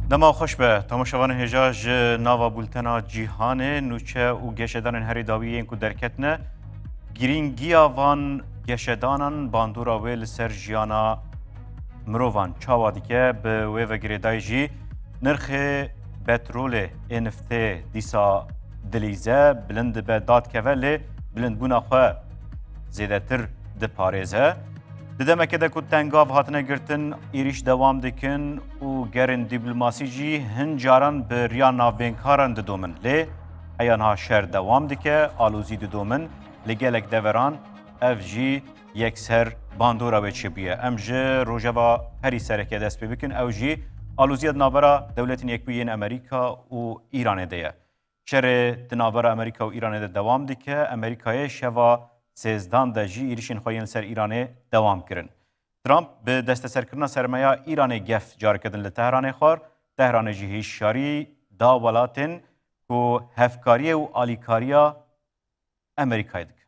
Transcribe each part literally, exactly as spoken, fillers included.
Dema xweş be, temaşevanên hêja ji nava bultena Cîhanê, nûçe û geşedanên herî dawî yên ku derketine. Girîngiya van geşedanan bandora wê li ser jiyana mirovan çawa dike? Bi wê ve girêdayî jî nirxê petrolê ê niftê dîsa dilîze, bilind dibe, dadikeve, lê bilindbûna xwe zêdetir diparêze. Di demeke de ku tengav hatine girtin, êrîş dewam dikin û gerên dîplomasî jî hin caran bi riya navbênkaran didomin. Lê heya niha şer dewam dike, alozî didomin. Li gelek deveran ev jî yekser bandora wê çêbûye. Em ji rojeva herî sereke dest pê bikin, ew jî aloziya di navbera Dewletên Yekbûyî yên Amerîka û Îranê de ye. Şerê di navbera Amerîka û Îranê de dewam dike. Amerîkayê şeva sêzdan de jî êrîşên xwe yên li ser Îranê dewam kirin. Trump bi desteserkirina sermeya Îranê gef careke din li Tehranê xwar. Tehranê jî hişyarî da welatên ku hevkariyê û alîkariya Amerîkayê dikin.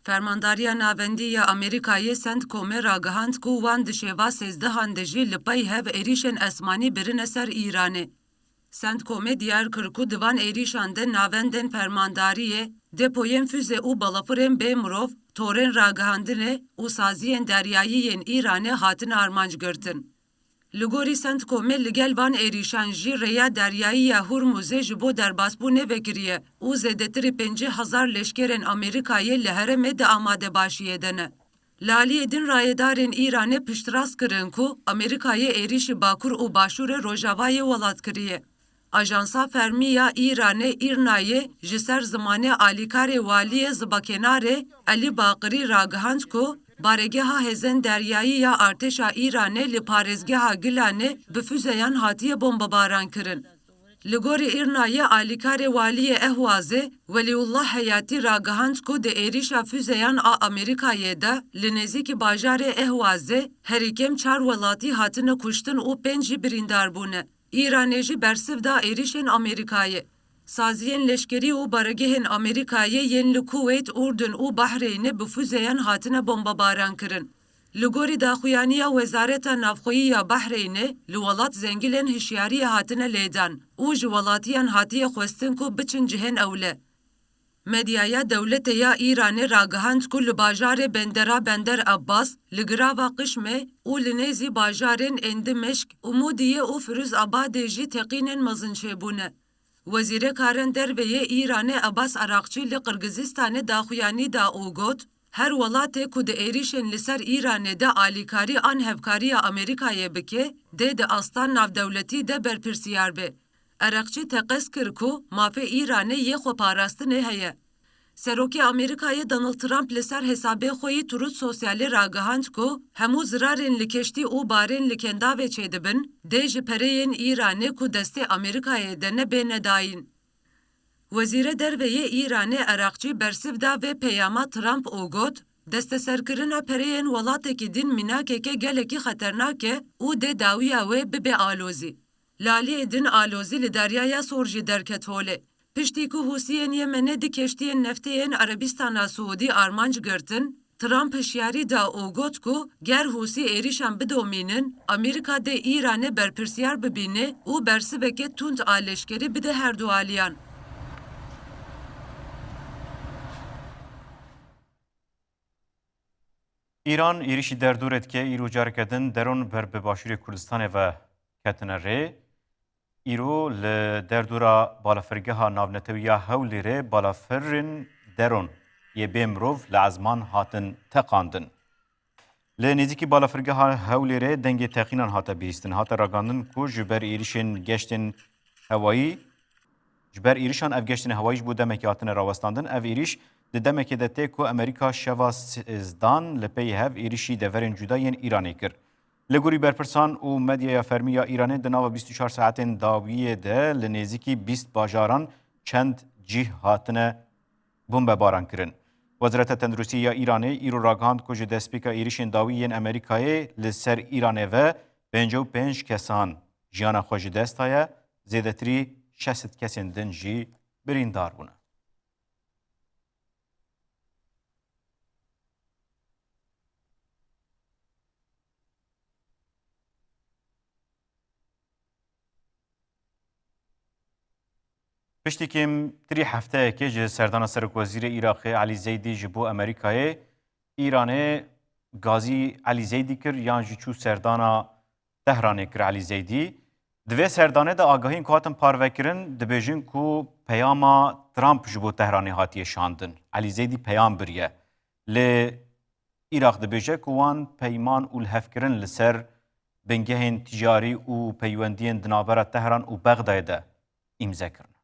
Fermandariya Navendî ya Amerîkayê CENTCOMê ragihand ku wan di şêva sêzdehan de jî li pey hev êrîşên esmanî birine ser Îranê. CENTCOMê diyar kir ku di van êrîşan de navendên fermandariyê, depoyên fûze û balafirên bê mirov, torên ragihandinê û saziyên deryayî yên Îranê hatine armanc girtin. Li gorî CENTCOMê li gel van êrîşan jî rêya deryayî ya Hurmuzê ji bo derbasbûnê vekiriye û zêdetirî pêncî hezar leşkerên Amerîkayê li herêmê di amadebaşiyê de ne. Li aliyê din rayedarên Îranê piştrast kirin ku Amerîkayê êrîşî Bakur û Başûrê Rojavayê welat kiriye. Ajansa fermî ya Îranê, Îrnayê, ji ser zimanê alîkarê waliyê Zibakenarê Elî Baqirî ragihand ku baregeha hêzên deryayî ya artêşa Îranê li parêzgeha Gilanê bi fûzeyan hatiye bombebaran kirin. Li gorî Îrnayê alîkarê waliyê Ehwazê, Welîullah Heyatî ragihand ku di êrîşa fûzeyan a Amerîkayê de li nêzîkî bajarê Ehwazê herî kêm çar welatî hatine kuştin û pênc jî birîndar bûne. Îranê jî bersiv da êrîşên Amerîkayê. Saziyên leşkerî û baregehên Amerîkayê yên li Kuweyt, Urdun û Bahreynê bi fûzeyan hatine bombebaran kirin. Li gorî daxuyaniya Wezareta Navxweyî ya Bahreynê, li welat zengilên hişyariyê hatine lêdan û ji welatiyan hatiye xwestin ku biçin cihên ewle. Medyaya dewletê ya Îranê ragihand ku li bajarê Bendera Bender Abbas, li girava Qişmê û li nêzî bajarên ên Dimeşk û Mûdiyê û Firûzabadê jî teqînên mezin çêbûne. Wezîrê Karên Derve yê Îranê Abbas Araqçî li Qirgizistanê daxuyanî da û got, her welatê ku di êrîşên li ser Îranê de alîkarî an hevkariya Amerîkayê bike, dê di asta navdewletî de berpirsiyar be. Araqçî teqez kir ku mafê Îranê yê xweparastinê heye. Serokê Amerîkayê Donald Trump li ser hesabê xwe yî Truth Socialê ragihand ku hemû zirarên li keştî û barên li Kendavê çêdibin, dê ji pereyên Îranê ku destê Amerîkayê de ne bêne dayîn. Wezîre Derve yê Îranê Araqçî bersiv da vê peyama Trump û got, desteserkirina pereyên welatekî din mînakeke gelekî xeternak e û dê dawiya wê bibe alozî. Li aliyê din alozî li Deryaya Sor jî derket holê. Piştî ku Hûsiyên Yemenê di keştiyên neftê yên Erebistana Siûdî armanc girtin, Trump hişyarî da û got ku ger Hûsî êrîşan bidomînin, Amerîka dê Îranê berpirsiyar bibîne û bersiveke tund a leşkerî bide her du aliyan. Îran êrîşî derdorê dike, îro careke din deron ber bi Başûrê Kurdistanê ve ketine rê. Îro li derdora balafirgeha navnetewî ya Hewlêrê balafirên deron yê bê mirov li ezman hatin teqandin. Li nêzîkî balafirgeha Hewlêrê dengê teqînan hate bihîstin. Hate ragandin ku ji ber êrîşên geştên hewayî, ji ber êrîşan ev geştên hewayî ji bo demekê hatine rawestandin. Ev êrîş di demekê de tê ku Amerîka şeva sêzdan li pey hev êrîşî deverên cuda yên Îranê kir. Li gorî berpirsan û medyaya fermî ya Îranê, di nava bîst û çar saetên dawiyê de li nêzîkî bîst bajaran çend cîh hatine bombebaran kirin. Wezareta Tenduristiyê ya Îranê îro ragihand ku ji destpêka êrîşên dawî yên Amerîkayê li ser Îranê ve pêncî û pênc kesan jiyana xwe ji dest daye, zêdetirî şeş sed kesên din jî birîndar bûne. Piştî kêmtirî hefteyekê ji serdana serokwezîrê Iraqê Elî Zeydî ji bo Amerîkayê, Îranê gazî Elî Zeydî kir yan jî çû serdana Tehranê kir Elî Zeydî. Di vê serdanê de agahiyên ku hatin parvekirin dibêjin ku peyama Trump ji bo Tehranê hatiye şandin. Elî Zeydî peyam biriye. Lê Iraq dibêje ku wan peyman û lihevkirin li ser bingehên ticarî û peywendiyên di navbera Tehran û Bexdayê de îmze kirine.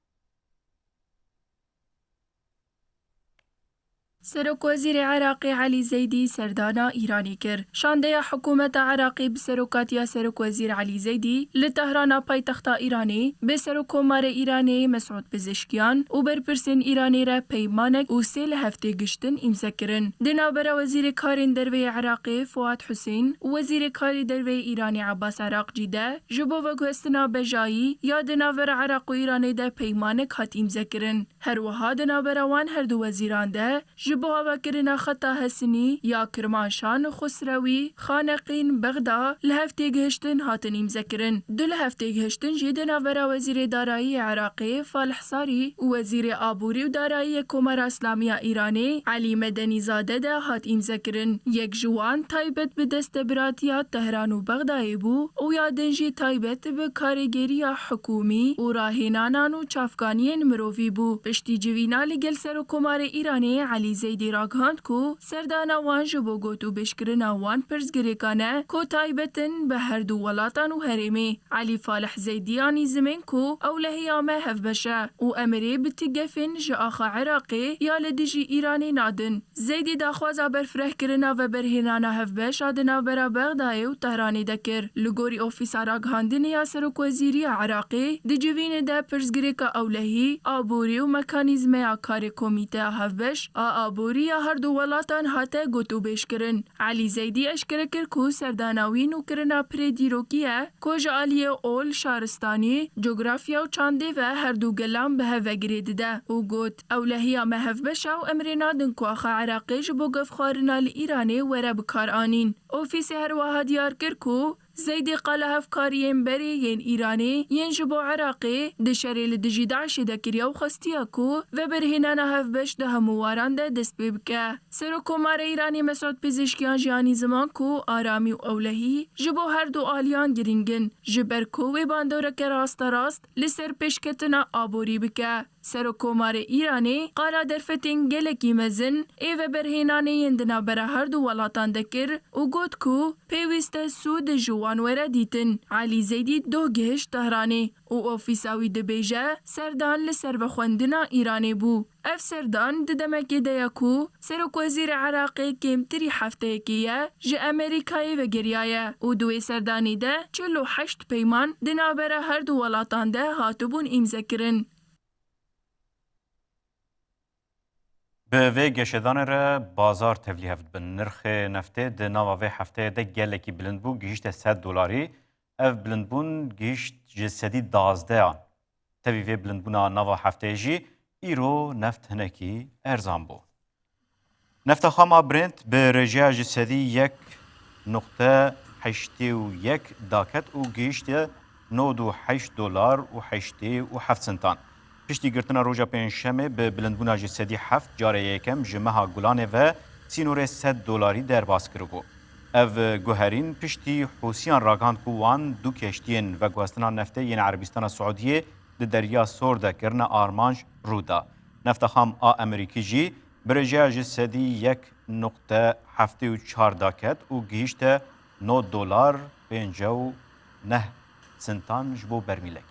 Serokwezîrê Iraqê Elî Zeydî serdana Îranê kir. Şandeya hikûmeta Iraqê bi serokatiya Serokwezîr Elî Zeydî li Tehrana paytexta Îranê bi Serokkomarê Îranê Mesûd Pezeshkiyan û berpirsên Îranê re peymanek û sê li heftê giştin îmze kirin. Di navbera Wezîrê Karên Derve yê Iraqê Fuad Husên û Wezîrê Karê Derve yê Îranê Abbas Araqcî de ji bo veguhestina bejayî ya di navbera Iraq û Îranê de peymanek hat îmze kirin. Her wiha di navbera wan her du wezîran de ji bo avakirina xeta Hesinî ya Kirmanşan, Xusrewî, Xaneqîn, Bexda li hev têgihiştin hatin îmzekirin. Du li hev têgihiştin jî di navbera Wezîrê Darayî yê Iraqê Falih Sarî û Wezîrê Aborî û Darayî yê Komara Îslamî ya Îranê Elî Medenîzade de hat îmzekirin. Yek ji wan taybet bi destebiratiya Tehran û Bexdayê bû û ya din jî taybet bi karêgeriya hikûmî û rahênanan û çavkaniyên mirovî bû. Piştî civîna li gel Serokkomarê Îranê Elî Zeydî ragihand ku serdana wan ji bo gotûbêjkirina wan pirsgirêkan e ku taybet in bi her du welatan û herêmê. Elî Falih Zeydî anî zimên ku ewlehiya me hevbeş e û em rê bi ti gefên ji axa Iraqê ya li dijî Îranê nadin. Zeydî daxwaza berfirehkirina veberhênana hevbeş a di navbera Bexdayê û Tehranê de kir. Li gorî Ofîsa Ragihandinê ya Serokwezîrî ya Iraqê, di civînê de pirsgirêka ewlehî, aborî û mekanîzmeya karê Komîteya Hevbeş a Aborî ya her du welatan hate gotûbêjkirin. Elî Zeydî eşkere kir ku serdana wî nûkirina pirê dîrokî ye, ku ji aliyê ol, şaristanî, cografya û çandê ve her du gelan bi hev ve girê dide û got, ewlehiya me hevbeş e û em rê nadin ku axa Iraqê ji bo gefxwarina li Îranê were bi kar anîn. Ofîsê her wiha diyar kir ku Zeydî qala hevkariyên berê yên Îranê yên ji bo Iraqê di şerê li dijî DAIŞê de kiriye û xwestiye ku veberhênana hevbeş di hemû waran de dest pê bike. Serokkomarê Îranê Mesûd Pezeshkiyan jî anî ziman ku aramî û ewlehî ji bo her du aliyan girîng in, ji ber ku wê bandoreke rasterast li ser pêşketina aborî bike. Serokkomarê Îranê qala derfetên gelekî mezin ê veberhênanê yên di navbera her du welatan de kir û got ku pêwîst e sûd ji wan were dîtin. Elî Zeydî doh gihişt Tehranê û ofîsa wî dibêje serdan li ser vexwendina Îranê bû. Ev serdan di demekê de ye ku Serokwezîrê Iraqê kêmtirî hefteyekê ye ji Amerîkayê vegeriyaye û di wê serdanê de çil û heşt peyman di navbera her du welatan de hatibûn îmzekirin. Bi vê geşedanê re bazar tevlî hev dibin. Nirxê neftê di nava vê hefteyê de gelekî bilind bû, gihîşte sed dolarî. Ev bilindbûn gihîşt ji sedî dazdehan. Tevî vê bilindbûna nava hefteyê jî îro neft hinekî erzan bû. Nefta xam a Brent bi rêjeya ji sedî yek nuqte heştê û yek daket û gihîşte nod û heşt dolar û heştê û heft sintan. Piştî girtina roja Pêncşemê bi bilindbûna ji sedî heft carê yekem ji meha Gulanê ve sînorê sed dolarî derbas kiribû. Ev guherîn piştî Hûsiyan ragihand ku wan du keştiyên veguhestina neftê yên Erebistana Siûdiyê di Derya Sor de kirine armanc rû da. Nefta xam a Amerîkî jî bi rêjeya ji sedî yek nuqte heftê û çar daket û gihîşte nod dolar pêncî û neh sintan ji bo bermîlek.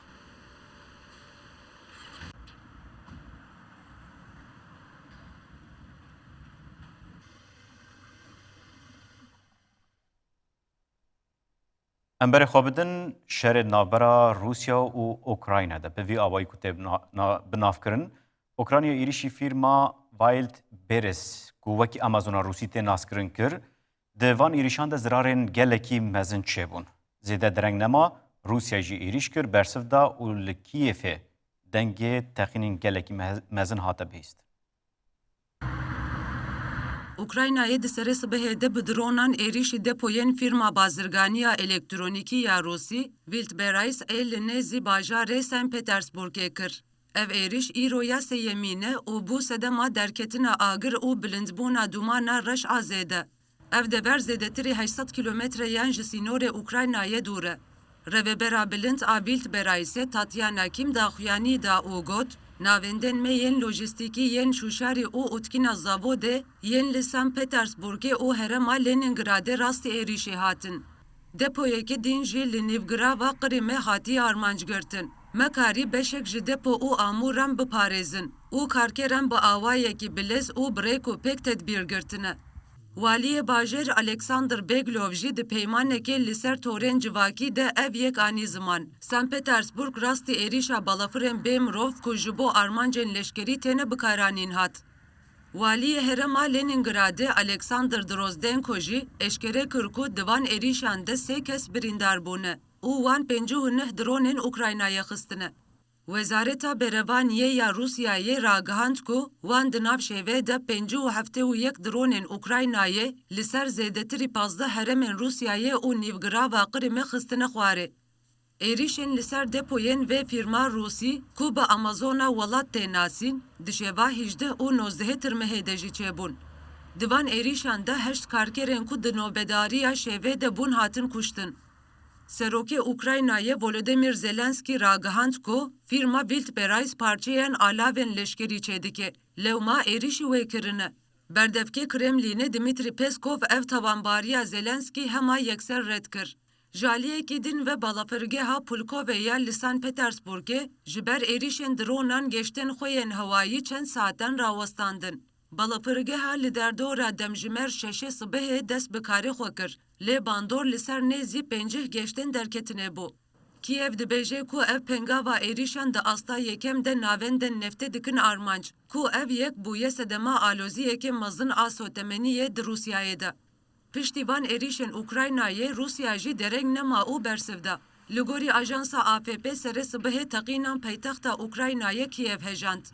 Em berê xwe bidin şerê navbera Rûsya û Ukrayna de. Bi vî awayî ku tê bi na-, na-, bi nav kirin, Ukrayna êrîşî fîrma Wildberries, ku wekî Amazona Rûsî tê naskirin, kir, di van êrîşan de zirarên gelekî mezin çêbûn. Zêde dereng nema, Rûsya jî êrîş kir, bersiv da û li Kîyevê dengê teqînên gelekî meh-, mezin hate bihîstin. Ukraynayê di serê sibehê de bi dronan êrîşî depoyên fîrma bazirganiya elektronîkî ya Rûsî Wildberries ê li nêzî bajarê Saint Petersburgê kir. Ev êrîş îro ya sêyemîn e û bû sedema derketina agir û bilindbûna dûmana reş a zêde. Ev dever zêdetirî heşt sed kîlometreyan ji sînorê Ukraynayê dûr e. Rêvebera bilind a Wildberries-ê Tatyana Kim daxuyanî da û got, navendên me yên lojîstîkî yên Şûşarî û Utkîna Zavodê yên li San Petersburgê û herêma Lenîngradê rastî êrîşê hatin. Depoyeke din jî li nîvgirava Qirîmê hatiye armanc girtin. Me karî beşek ji depo û amûran biparêzin û karkeran bi awayekî bilez û bi rêk û pêk tedbîr girtine. Waliyê bajêr Alexander Beglov jî di peymanekê li ser torên civakî de ev yek anî ziman. San Petersburg rastî êrîşa balafirên bê mirov ku ji bo armancên leşkerî têne bikaranîn hat. Waliyê herêma Lenîngradê Alexander Drozdenko jî eşkere kir ku di van êrîşan de sê kes birîndar bûne û wan pêncî û neh dronên Ukraynayê xistine. Wezareta Berevaniyê ya Rûsyayê ragihand ku wan di nav şevê de pêncî û heftê û yek dronên Ukraynayê li ser zêdetirî pazdeh herêmên Rûsyayê û nîvgirava Qirîmê xistine xwarê. Êrîşên li ser depoyên vê fîrma Rûsî ku bi Amazona welat tê nasîn, di şeva hîjdeh û nozdehê Tirmehê de jî çêbûn. Di van êrîşan de heşt karkerên ku di nobedariya şevê de bûn hatin kuştin. Serokê Ukraynayê Volodymyr Zelenskî ragihand ku fîrma Wildberries parçeyên alavên leşkerî çêdike, lewma êrîşî wê kirine. Berdevkê Kremlînê Dmitry Peskov ev tawanbariya Zelenskî hema yekser red kir. Ji aliyekî din ve balafirgeha Pulkovê ya li San Petersburgê ji ber êrîşên dronan geştên xwe yên hewayî çend saetan rawestandin. Balafirgeha li derdora demjimêr şeşê sibehê dest bi karê xwe kir, lê bandor li ser nêzî pêncî geştên derketinê bû. Kîev dibêje ku ev pengava êrîşan di asta yekem de navendên neftê dikin armanc, ku ev yek bûye sedema aloziyeke mezin a sotemeniyê di Rûsyayê de. Piştî van êrîşên Ukraynayê, Rûsya jî dereng nema û bersiv da. Li gorî ajansa A F P, serê sibehê teqînan paytexta Ukraynayê Kîev hejand.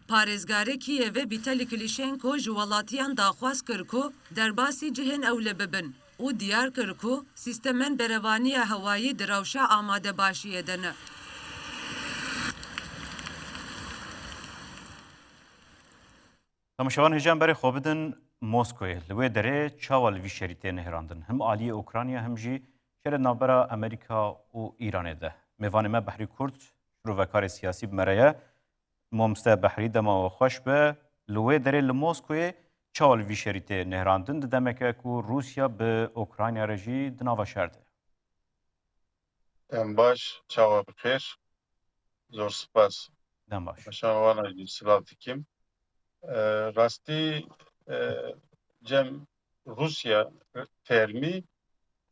Parêzgarê Kîevê Vîtalî Klîşenko ji welatiyan daxwaz kir ku derbasî cihên ewle bibin û diyar kir ku sîstemên berevaniya hewayî di rewşa amadebaşiyê de ne. Temaşevan hêja em berê xwe bidin Moskoyê. Li wê derê çawa li vî şerî tê nihêrandin? Him aliyê Ukrayna, him jî şerê navbera Amerîka û Îranê de. Mêvanê me Behrî Kurd, şirovekarê siyasî bi me re ye. Mamoste Behrî, dema we xweş be. Li wê derê li Moskoyê çawa li vî şerî tê nihêrandin? Di demeke ku Rûsya bi Ukrayna re jî di nava şer de ye. Em baş, çawa bi xêr? Zor spas. Dem baş. Paşan wana jî silav dikim. E, rastî, e, cem Rûsya fermî,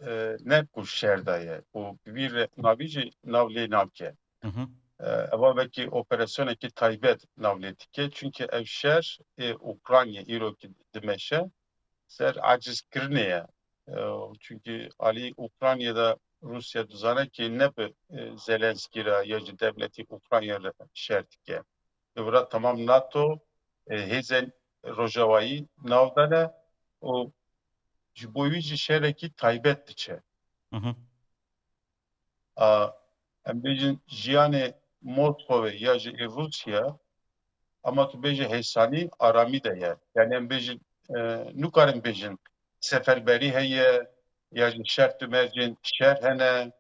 e, ne ku şer de ye û bi vî re-, navî jî nav lê nake. Hı hı. E, eva vekî operasyonekî taybet nav lê dike. Çunke ev şer ê Ukrayna îro ki dimeşe ser acizkirinê ye. E, çunkî alî Ukraynayê de Rûsya dizane ki ne bi, e, Zelenskî re ya ji dewletî Ukrayna re şer dike. Li vira temam nato, e, hêzên rojavayî nav de ne û ji bo wî jî şerekî taybet diçe. Hı hı. A, em bêjin jiyanê Moskowê ya jî ê Rûsya, ama tu bêje hêsanî aramî de ye. Yani em bêjin, e, nikarin bêjin seferberî heye ya jî şert û mercên şer hene.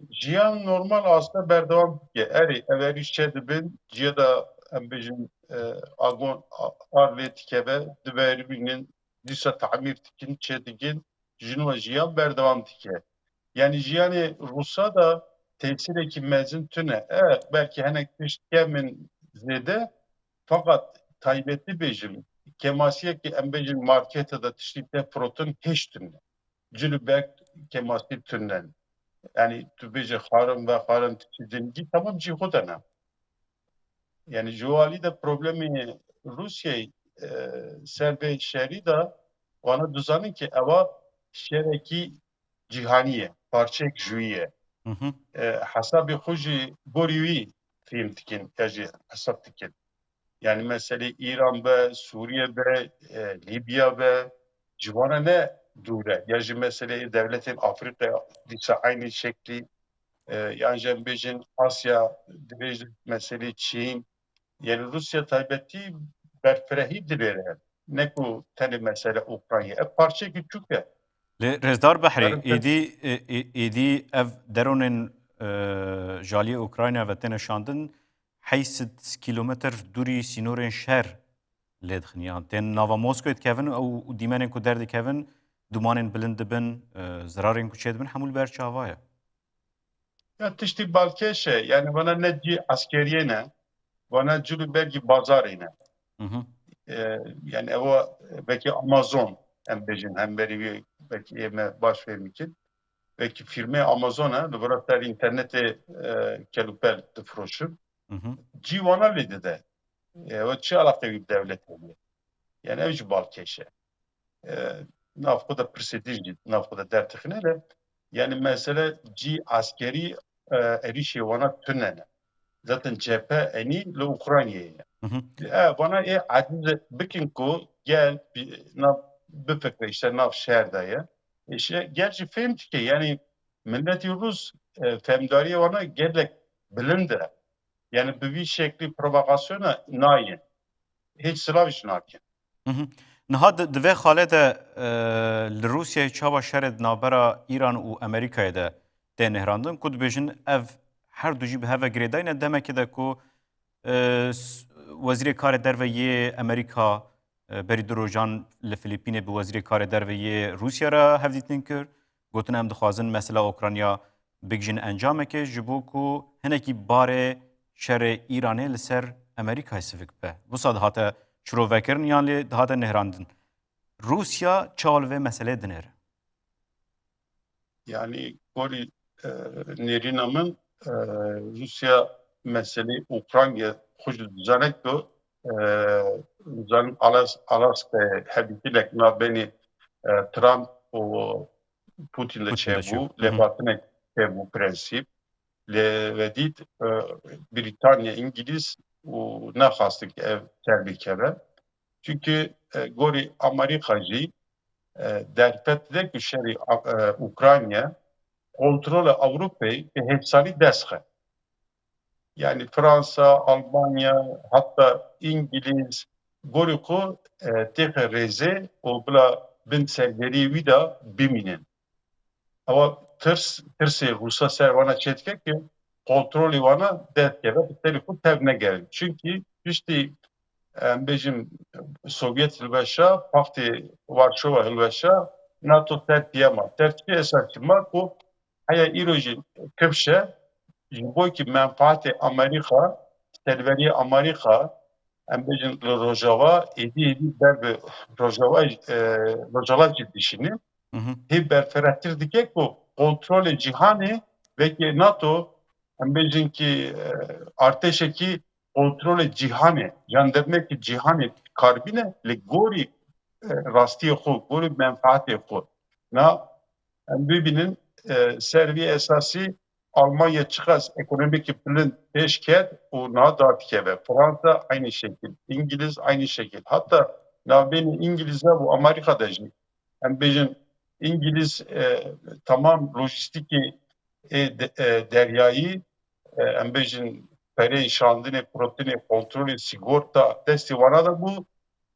Jiyan normal asta berdewam dike. Erê, ev erî şer dibin, ciya da em bêjin, e, agon, a-, ar lê dikeve, diveribînin, dîsa tamîr dikin, çêdikin, ji nû ve jiyan berdewam dike. Yani jiyanê Rûsa da tesîrekî mezin tune. E, belkî henek tişt kemin zêde, fakat taybetî bêjim, kemasiyekî em bêjin markete de tiştî te firotin hêj tune. Cilû berk kemasî tune. Yani tu bêje xarin ve xarin tiştî dingî, tamam cî xwe de ne. Yani ji alî de problemê Rûsyayê, e, ser vê şerî de wana dizanin ki eva şerekî cîhanî ye, parçeyek ji wî ye. Hı hı. E, hesabê xwe jî gorî wî fêm dikin, ya jî hesab dikin. Yani meselê Îran be, Sûriye be, e, Libya be, ji wana ne dûr e. Ya jî meselê dewletên Afrîka dîsa eynî şeklî, e, yan jî em bêjin Asya, dibêjin meselê Çîn, Yani Rusya taybetî berfirehî dilêre. Ne ku tenê mesele Ukrayna. Ev parçeyekî çûk e. Lê Rêzdar Behrî, Berfireh- êdî, ê-, ê-, êdî ev deronên, e, jaliyê Ukrayna ve têne şandin, heyt sed kilometr dûrî sînorên şer lê dixin. Yan tên nava Moskoyê dikevin û, û dîmenên ku derdikevin, dumanên bilind dibin, e, zirarên ku çêdibin, hemû li ber çava ye. Ya tiştî balkêş e. Yani vana ne cî eskeriyê ne. Vana cî li ber cî bazarê ne. Hı hı. E, yani ewa belkî Amazon em bêjin, hemberî wî belkî ê me baş fêm bikin. Belkî firmê Amazon e, li vira ser înternetê, e, kelûpel difiroşin. Hı hı. Cî wana lê dide. E, ew çi eleqe wî bi dewletê heye? Yani ew jî balkêş e. E, nav xwe de pirsê din jî nav xwe de derdixine de. Yani mesele cî eskerî, e, êrîşê wana tune ne. Zaten cephe enî li Ukraynayê ye. Hı hı. E, vana ê aciz bikin ku gel bi-, nav bifikre, işte nav şer de ye. Îşte gel jî fêm dike. Yani milletî Rus, e, femdariyê wana gelek bilind e. Yani bi vî şeklî provokasyona nayên. Hiç silav jî nakin. Hı hı. Niha di, di vê xalê de, e, li Rûsyayê çawa şerê di navbera Îran û Amerîkayê de tê nêhrandin, ku dibêjin ev her du jî bi hev ve girêdayî ne, demekê de ku, e, s-, Wezîrê Karê Derve yê Amerîka, e, berî du rojan li Filîpînê bi Wezîrê Karê Derve yê Rûsya re hevdîtin kir. Gotin em dixwazin mesela Ukrayna bigihîjin encamekê, ji bo ku hinekî barê şerê Îranê li ser Amerîkayê sivik be. Wisa dihate şirovekirin yan lê dihate nêhrandin. Rûsya çawa li vê meseleyê dinêre? Yani gorî, e, nêrîna min, e, Rûsya meselê Ukrayna xwe jî dizane ku, e, zanim Alas-, Alaskayê hevdîtinek navbênî, e, Trump û Putin de Putin de çêbû, çêbû. Hı hı. lêvatinek çêbû prensîp. Lê vedît, e, Brîtanya, Îngilîz û nexwastin ku ev ser bikeve. Çünkü, e, gorî Amerîka jî, e, derfet de ku şerî, e, Ukrayna kontrola Ewropayê bi hêsanî dest xe. Yani Fransa, Almanya, hatta Îngilîz gorî ku, e, têxe rêzê û bila bin serberiyê wî de bimînin. Ewa tirs, tirsê Rûsa ser wana çêdike ki kontrolê wana dest keve, bi serê xwe tev negerin. Çünkü piştî, em bêjin, Sovyet hilweşa, Paktê Varşova hilweşa, NATO ser piye ma. Ser çi esasî ma ku heya îro jî kifş e, ji bo ki menfaatê Amerîka, serveriyê Amerîka, em bêjin li Rojava, êdî êdî ber bi Rojava, e, Rojava jî dişînin. Hı hı. Hê berfirehtir dike ku kontrolê cîhanê, wekî NATO, em bêjin ki, e, artêşekî kontrolê cîhanê, jandarmekî cîhanê karbîne li gorî, e, rastiyê xwe, gorî menfaatê xwe. Na em bibînin, e, ser vî esasî Almanya çiqas ekonomîkî bilind pêş ket û niha dadikeve. Fransa aynı şekil, Îngiliz aynı şekil. Hatta navbênê Îngilîza û Amerîka de jî em bêjin Îngilîz, e, tamam lojîstîkê ê de-, e, deryayî, e, em bêjin pereyê şandinê, protinê, kontrolê, sîgorta destê wana de bû.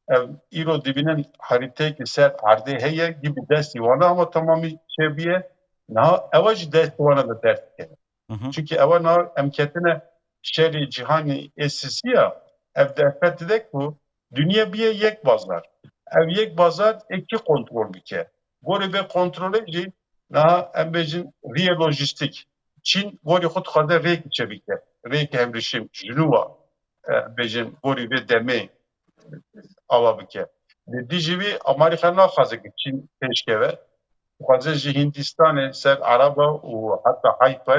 Ev îro dibînin harîteyekî ser erdê heye, gî bi destî wana ama tamamî çêbûye. Niha ewa jî destê wana de derdikeve. Hı hı. Çünkü ewa niha em ketine şerê cîhanê ê sisî ya, ev derfet dide ku dinya biye yek bazar. Ev yek bazar ê kî kontrol bike? Gorî vê kontrolê jî niha em bêjin riyê lojîstîk. Çîn gorî xwe dixwaze rêk çêbike. Rêk hevrisim, ji nû wa, e, bêjin gorî vê demê ava bike. Li dijî wî Amerîka naxwaze ku Çîn pêş keve. Dixwaze ji Hîndistanê ser Ereba û heta Hayfa,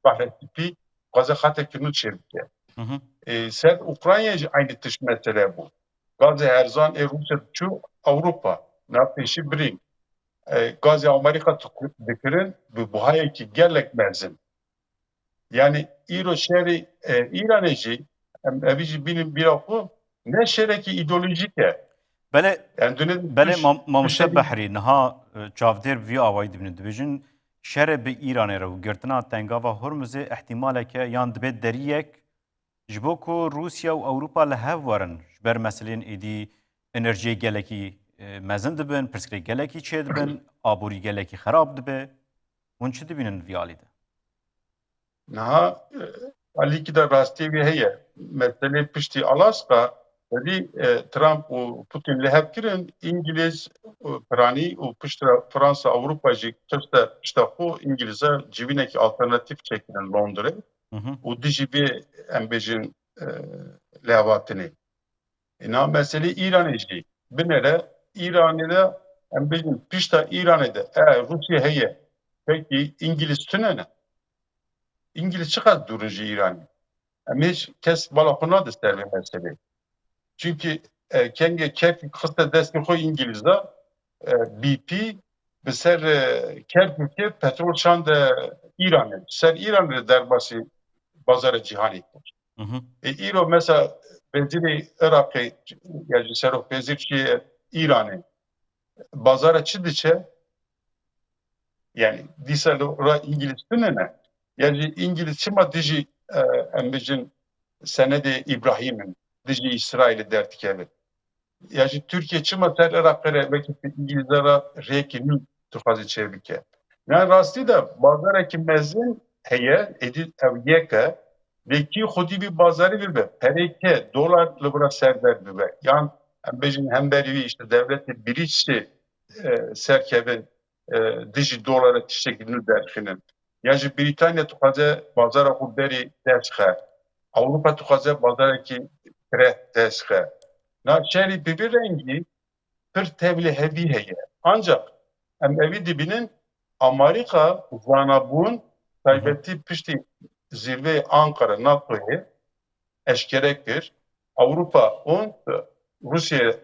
Behrê Spî, dixwaze xeteke nû çêbike. Hı hı. E, ser Ukrayna jî aynı tişt mesele bû. Gazê erzan ê Rûsya diçû Ewropa, na pêşî birîn. E, gazê Amerîka dikirin bi buhayekî gelek mezin. Yani îro şerê, e, Îranê jî, em evî jî bînin bîra xwe, ne şerekî îdeolojîk e. Belê, Yani dune belê mam-, mamoste Behrî, niha, e, çavdêr bi vî awayî dibînin. Dibêjin şerê bi Îranê re û girtina tengava Hormuzê ihtimaleke yan dibe deriyek Ji bo ku Rûsya û Ewropa li hev werin, ji ber meselên êdî enerjiyê gelekî, e, mezin dibin, pirsgirêk gelekî çêdibin, aborî gelekî xerab dibe. Hûn çi dibînin vî alî de? Niha, e, alîkî de rastiyê wî heye. Meselê piştî Alaska, tevî, e, Trump û Putin li hev kirin, Îngilîz, e, piranî û piştre Fransa, Ewropa jî xiste pişta xwe, Îngilîza civînekî alternatîf çêkirin Londrê Hı hı. û dijî vê, em bêjin, e, lêhatinê. Êna meselê Îranê jî. Binêre Îranê de, em bêjin, pişta Îranê de, e, Rûsya heye. Pekî Îngilîz tune ne? Îngilîz çiqas dûr in ji Îranê? Em hiç kes bala xwe nade ser vê meselê. Çimkî, e, kengê Kerkûk xiste destê xwe Îngilîza, e, B P bi ser, e, Kerkûkê petrol şande Îranê. Ser Îranê derbasî bazara cîhanê kir. Hı hı. E, îro mesela wezîrê Iraqê, ya jî serok wezîr çiye Îranê. Bazara çi diçe? Yani dîsa li ra Îngilîz tune ne? Ya jî Îngilîz çima dijî, e, em bijin senedê Îbrahîm in, dijî Îsraîlê derdikeve? Ya jî Tirkiye çima ser Iraqê re wekî Îngilîza re rêkê nû dixwaze çêbike? Yani rastî de bazarekî mezin heye, êdî ew yek e, lê kî xwedî vî bazarî bibe, perê ke dolar li vira serber bibe. Yan em bêjin hemberî wî işte dewletê Brîtîşê, e, serkeve, e, dijî dolara tiştekî nû derxînin. Ya jî Brîtanya dixwaze bazara xwe berî dest xe. Ewropa dixwaze bazarekî fireh dest xe. Na şerî bi vî rengî pir tevlî hevî heye. Ancak em evî dibînin, Amerîka zanabûn, taybetî piştî zirveyê Ankara NATOyê eşkere kir, Ewropa û Rûsya,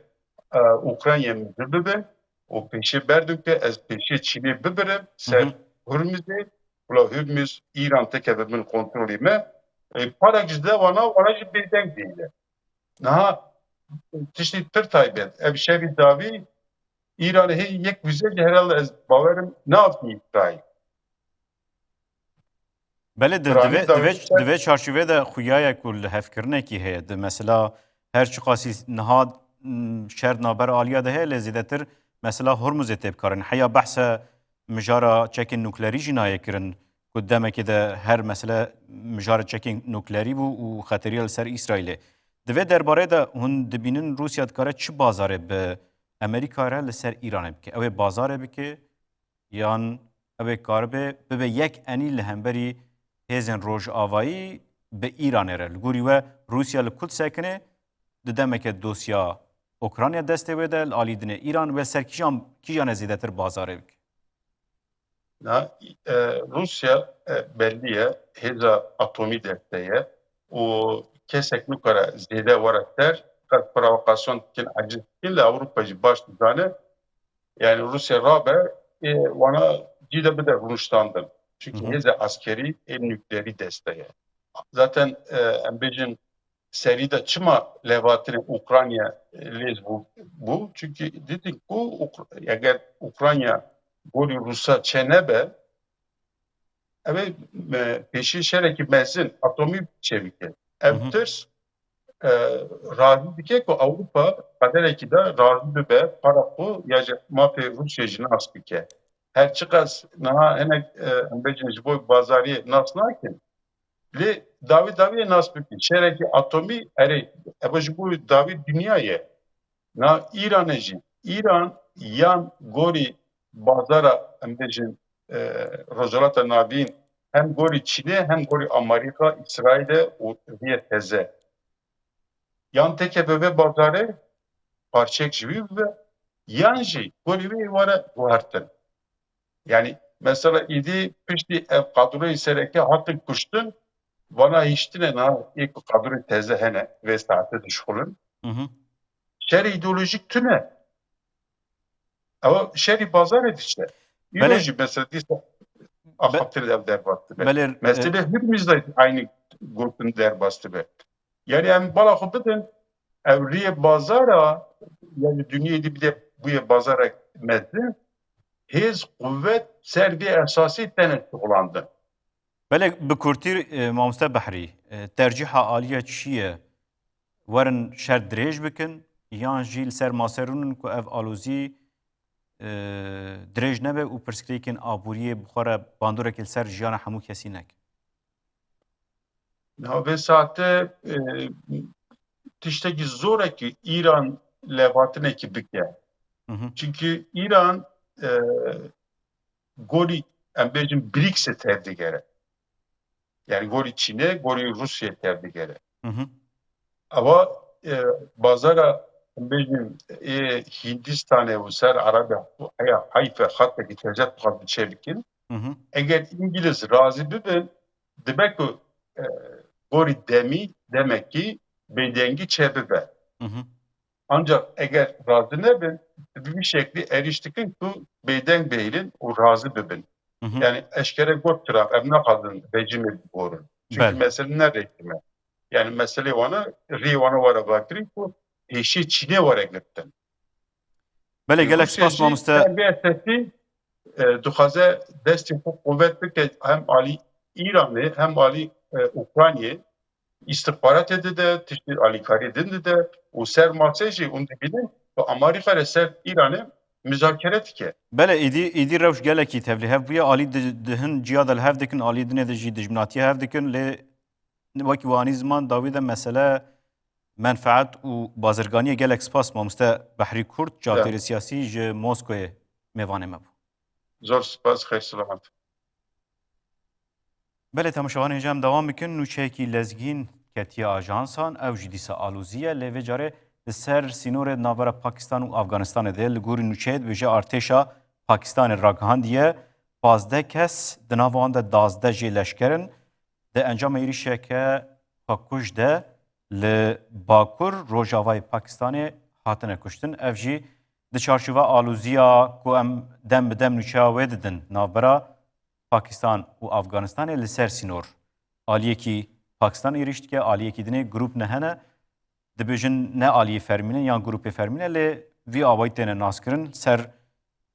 e, Ukraynayê min bibe û pêşê berdin ku ez pêşê Çînê bibirim ser Hurmizê, wila Hurmiz Îran teke bi bin kontrolê me. E, parek ji de wana, wana jî bêdeng bîne. Niha tiştî pir taybet, ev şerî dawî Îranê hê yek wîze jî herhalde ez bawerim navî Îsraîl. Belê, di, Piranî divê, dawî divê, ser divê çarçovê de xuyaye ku li hevkirinekî heye. Di mesela her çiqasî niha, m, şer di navbera aliya de heye, lê zêdetir mesela Hormuzê tê bikarin. Heya behse mijara çekên nuklerî jî nayê kirin ku demekê de her mesele mijara çekên nuklerî bû û xeteriya li ser Îsraîlê. Di vê derbarê de hûn dibînin Rûsya dikare çi bazarê bi Amerîka re li ser Îranê bike? Ew ê bazarê bike yan ew ê karibe bibe yek enî li hemberî hêzên rojavayî bi Îranê re? Li gorî we Rûsya li ku disekine, di demeke dosya Ukrayna destê wê de, li alî dinê Îran, wê ser kîjan, kîjan e zêdetir bazarê bike? Na, e, Rûsya, e, belli ye, hêza atomî deste ye û kesek nikare zêde were ser, qet provokasyon dikin, eciz dikin, li Ewropa jî baş dizane, yani Rûsya rabe, ê wana cî de bide rûniştandin. Çünkü Hı hı. hêza eskerî ê nukleerî deste ye. Zaten, e, em bêjin, serî de çima lêvatinê Ukrayna, e, lêz bû, bû? Çünkü dîtin ku Ukr-, eger Ukrayna gorî Rûsa çênebe, ev ê, e, pêşî şerekî mezin atomî çêbike. Ev Hı hı. tirs, e, razî dike ku Ewropa qederekî de razî bibe, para xwe ya jî mafê Rûsya jî nas bike. Her çiqas niha hinek, e, em bêjin ji bo bazariyê nas nakin, lê dawî dawiyê nas bikin. Şerekî atomî, erê, ev ji bo dawî dinya ye. Na Îranê jî. Îran yan gorî bazara, em bêjin, e, Rojhilata Navîn, hem gorî Çînê, hem gorî Amerîka, Îsraîlê û vîye teze. Yan teke bibe bazarê, parçeyek ji wî bibe, yan jî gorî wî were guhertin. Yani mesela îdî piştî ev kadroyê sereke hatin kuştin, vana hiştine na ê ku kadroyê teze hene, vê saete dişxulin. Hı hı. Şerê îdeolojîk tune. Ew şerî bazarê diçe. Îro Belê. jî mesela dîsa axaftir ev derbas dibe. Belê, e, Mesele Hürmüz de aynı gotin derbas dibe. Yani em bala xwe bidin, ev riyê bazara, yani dinyayê dî bide bûye bazarek mezin, hêz, quwet ser vê esasî tene şixulandin. Belê bi kurtî, e, mamoste Behrî, e, tercîha aliya çi ye? Werin şer dirêj bikin yan jî li ser masê rûnin ku ev alozî, e, dirêj nebe û pirsgirêkên aboriyê bi xwe re bandoreke li ser jiyana hemû kesî neke? Niha vê saetê, e, tiştekî zor e ku Îran lêhatinekî bike. Hı hı. Çimkî Îran, e, gorî, em bêjin, brîksê tevdigere. Yani gorî Çînê, gorî Rûsyayê tevdigere. Hı hı. Ewa, e, bazara, em bêjin, ê Hîndistanê û ser Erebiya heya heyfe xatekî tecet bixwazin çêbikin. Hı hı. Eger Îngiliz razî bibin, dibe ku, e, gorî demî, demekî bêdengî çêbibe. Hı hı. Ancak eger razî nebin, bi vî şeklî êrîş dikin ku bêdeng bihêlin û razî bibin. Hı hı. Yani eşkere got Trump, em naxwazin rejîmê bigorin. Çünkü Belê. mesele ne rejîm e. Yani meselê wana, rê wana were vekirî ku pêşê Çînê were girtin. Belê, E, gelek Rûsya spas jî mamoste. Terbiyeseti, e, dixwaze destê xwe quwet bike hem alî Îranê hem alî, e, Ukraynayê. Îstixbaratê dide, tiştê alîkariyê din dide û ser masê jî hûn dibînin ku Amerîka re ser Îranê muzakere dike. Belê, îdî, îdî rewş gelekî tevlîhev bûye. Alî di, di hin ciya de li hev dikin, alî dinê de jî dijminatiya hev dikin. Lê wekî we anî ziman, dawî de mesele menfaet û bazirganiyê. Gelek spas mamoste Behrî Kurt, çavdêrê siyasî ji Moskoyê mêvanê me bû. Zor spas, xeyr selamet. Belê, temaşevanên hêja, em dewam bikin. Nûçeyekî lezgîn ketiye ajansan, ew jî dîsa alozî ye, lê vê carê li ser sînorê di navbera Pakistan û Afganistanê de. Li gorî nûçeyê dibêje artêşa Pakistanê ragihandiye pazdeh kes, di nav wan de duwazdeh jê leşker in, di encama êrîşeke xwekuj de li bakur rojavayê Pakistanê hatine kuştin. Ev jî di çarçoveya aloziya ku em dem bi dem nûçeya wê didin navbera Pakistan û Afganistanê li ser sînor. Aliyekî Pakistan êrîş dike, aliyekî dinê grûp ne hene. Dibêjin ne aliyê fermî ne yan grûpê fermî ne, lê vî awayî têne naskirin. Ser,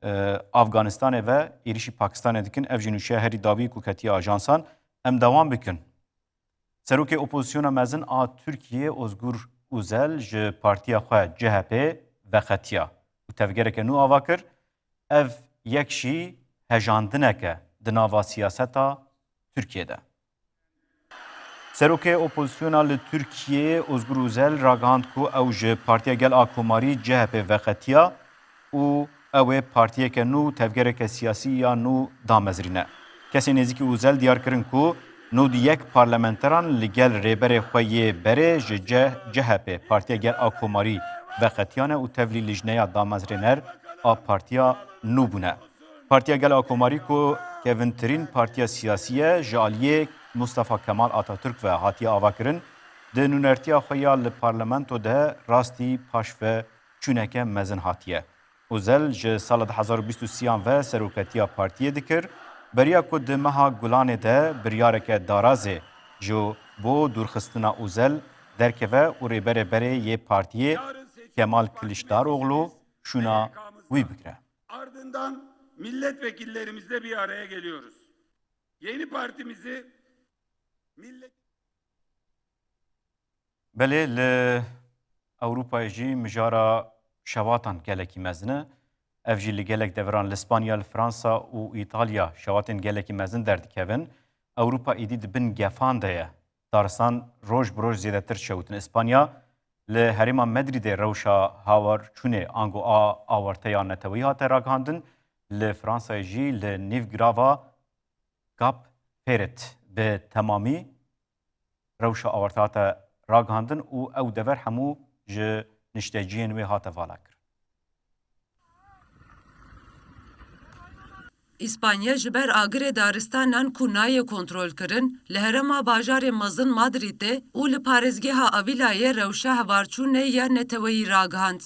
e, Afganistanê ve êrîşî Pakistanê dikin. Ev jî nûçeya herî dawî ku ketiye ajansan. Em dewam bikin. Serokê Opozisyona Mezin a Tirkiyê Ozgur Uzel ji partiya xwe C H P veqetiya û tevgereke nû ava kir. Ev yek jî hejandineke di nava siyaseta Tirkiyê de. Serokê Opozisyona li Tirkiyê Ozgur Uzel ragihand ku ew ji Partiya Gel a Komarî C H P veqetiya û ew ê partiyeke nû, tevgereke siyasî ya nû damezrîne. Kesên nêzîkî Uzel diyar kirin ku nod û yek parlamenteran li gel rêberê xwe yê berê ji C-, C H P, Partiya Gel a Komarî, veqetiyane û tevlî lijneya damezrêner a partiya nû bûne. Partiya Gel a Komarî ku kevintirîn partiya siyasî ye, ji aliyê Mustafa Kemal Atatürk ve hatiye avakirin, di nûnertiya xwe ya li parlamento de rastî paşve çûneke mezin hatiye. Uzel ji sala du hezar û bîst û sêyan ve seroketiya partiyê dikir. Beriya ku di meha Gulanê de biryareke darazê ji bo dûrxistina Uzel derkeve û rêberê berê yê partiyê Kemal Kiliçdaroglu şûna wî bigire. Ardından milletvekillerimizle bir araya geliyoruz. Yeni partimizi millet Belê, li Ewropayê jî mijara şewatan gelekî mezin e. Ev jî li gelek deveran, li Spanya, li Fransa û Îtalya şewatên gelekî mezin derdikevin. Ewropa îdî di bin gefan de ye. Daristan roj bi roj zêdetir dişewitin. Îspanya, li herêma Medrîdê rewşa hawarçûnê ango a awerteya neteweyî hate ragihandin. Li Fransayê jî li nîvgirava Cap Ferret bi temamî rewşa awarte hate ragihandin û ew dever hemû ji nişteciyên wê hate valakirin. Îspanya ji ber agirê daristanan ku nayê kontrolkirin, li herêma bajarê mezin Madrîdê û li parêzgeha Avila'yê rewşa hevarçûnê ya neteweyî ragihand.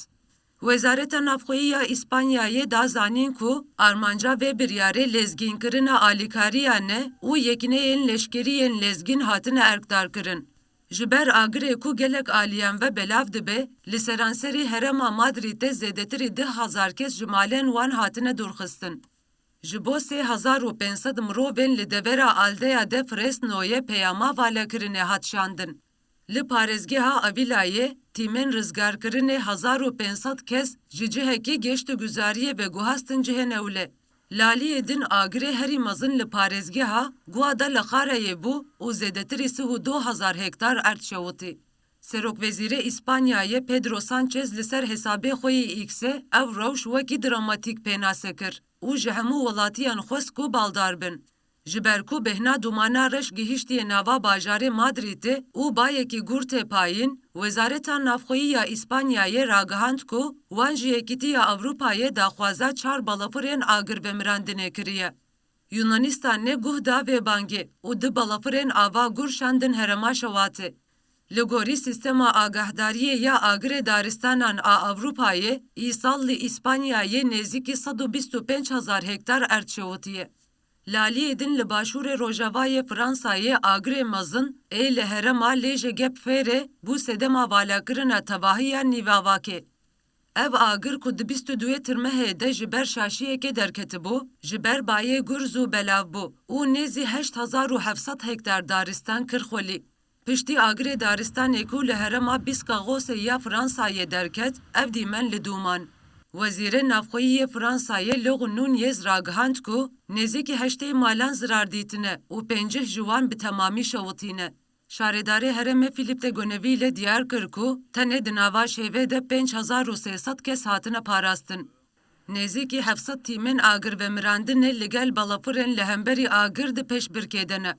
Wezareta Navxweyî ya Îspanyayê da zanîn ku armanca vê biryarê lezgînkirina alîkariyan e û yekîneyên leşkerî yên lezgîn hatine erkdarkirin. Ji ber agirê ku gelek aliyan ve belav dibe, li seranserî herêma Madrîdê zêdetirî du hezar kes ji malên wan hatine dûrxistin. Ji bo sê hezar û pênc sed mirovên li devera Aldeya de Fresnoyê peyama valekirinê hat şandin. Li parêzgeha Avilayê tîmên rizgarkirinê hezar û pênc sed kes ji cihekî geştguzariyê veguhastin cihê newle. Laliyê din agirê herî mezin li parêzgeha Guadalajara bû û zêdetirî sih û du hezar hektar erd şewitî. Serokwezîrê Îspanyayê Pedro Sanchez li ser hesabê xwe yê X-ê ev rewş wekî dramatîk pênase kir û ji hemû welatiyan xwest ku baldar bin. Ji ber ku bêhna dûmana reş gihîştiye nava bajarê Madrîdê û bayekî gur tê payîn, Wezareta Navxweyî ya Îspanyayê ragihand ku wan ji Yekîtiya Ewropayê daxwaza çar balafirên agirvemirandinê kiriye. Yunanistanê guh da vê bangê û du balafirên ava gur şandin herêma Şewatê. Li gorî Sîstema Agahdariyê ya Agirê Daristanan a Ewropayê, îsal li Îspanyayê nêzîkî sed û bîst û pênc hezar hektar erd şewitiye. Laliyê din li başûrê rojavayê Fransayê agirê mezin ê li herêma Lêjê Gepfêrê bû sedema valakirina tevahiya nîvavakê. Ev agir ku di bîst û duyê Tirmehê de ji ber şaşiyekê derketibû, ji ber bayê gur zû belav bû û nêzî heşt hezar û heft sed hektar daristan kir xwelî. Piştî agirê daristanê ku li herêma Biskagosê ya Fransayê derket, ev dîmen li dûman. Wezîrê Navxweyî yê Fransayê Laurent Nunez ragihand ku nêzîkî heştê malan zirar dîtine û pêncî ji wan bi temamî şewitîne. Şaredarê herêmê Philippe de Gonneville diyar kir ku tenê di nava şevê de pênc hezar û sê sed kes hatine parastin. Nêzîkî heft sed tîmên agirvemirandinê li gel balafirên li hemberî agir di pêşbirkê de ne.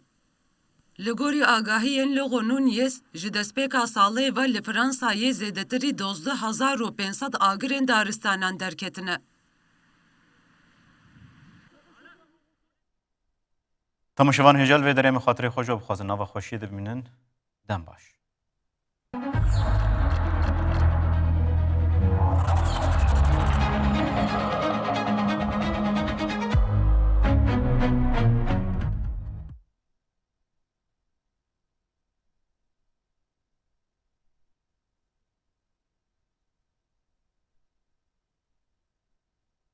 Li gorî agahiyên Laurent Nunez, ji destpêka salê ve li Fransayê zêdetirî dozdeh hezar û pênc sed agirên daristanan derketine. Temaşevan hêja li vê derê me xatirê xwe ji we bixwazin, nava xweşiyê de bimînin. Dem baş.